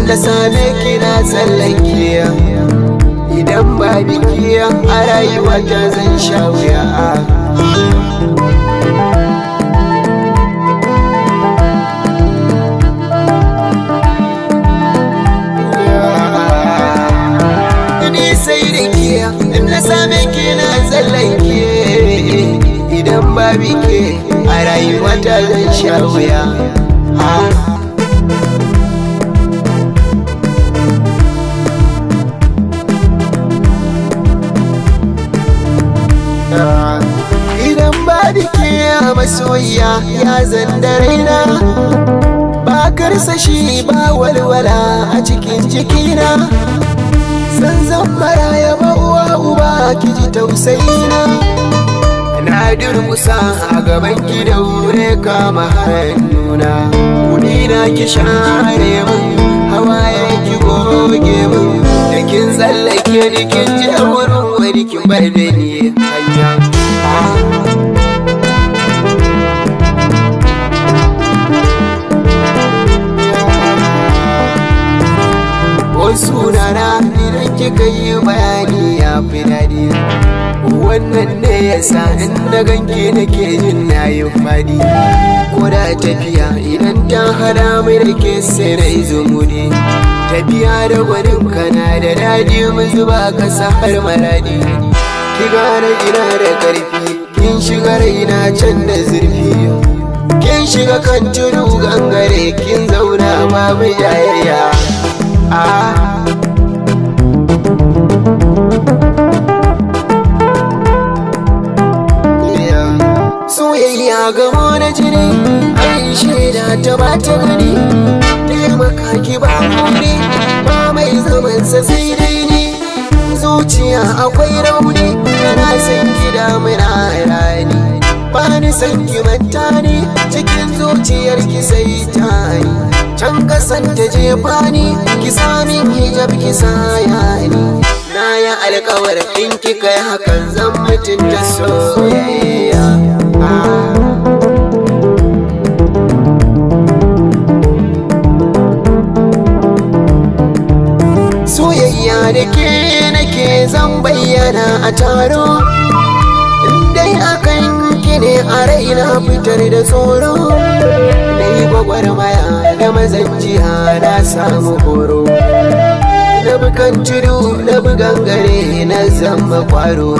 Na same ki na tsallake. Idan ba biki a rayuwa ta zan sha wuya. Ni sai da ke, na same ki na tsallake. Idan ba biki a rayuwa ta zan sha wuya. Idan ba biki a masoyiya ya zanda raina, ba karsashi ba walwala a cikin jikina. Zanzan maraya ba uwa uba ki ji tausayina. Na durkusa a gaban ki da wure kama hannuna. Kudi na ki share min, hawaye ki goge min. Da kin tsallake ni kin je wurin wani kin bar da ni hanya. Ko sunana idan kika yi bayani ya fi daɗi. Wannan ne yasa in na ganki nake jin nayi faɗi. Ko da tafiya idan ta hada mu da ke sai na yi zumudi. Tafiya da gwanin kana da daɗi mu zuba kasa har maradi. Ki gane ina da ƙarfi, kin shiga raina can da zurfi. Kin shiga kan tudu gangare kin zauna babu jayayya. Soyayya gamo na jini, an shaida ta ba ta gani. Taimaka ki ba kuri, ba mai zaman sa sai dai ni. Zuciya akwai rauni, yana son ki damuna rani. Ba ni son ki manta ni, cikin zuciyar ki sai tani. Can kasan ta jefa ni, ki sami hijab ki saya ni. Na yi alkawar in kika yi hakan zan mutunta soyayya. Soyayya da ke nake zan bayyana a taro. Dai akan ki ne a raina fitar da tsoro. Na yi gwagwarmaya da mazanjiya na samu horo. Na bukan tudu na gangare na zama kwaro.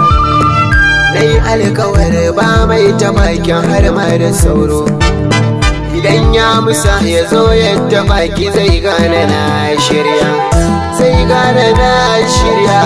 Na yi alkawar ba mai tamakin har ma da sauro. Idan ya musa ya zo ya taɓa ki zai gane na shirya. Zai gane na shirya.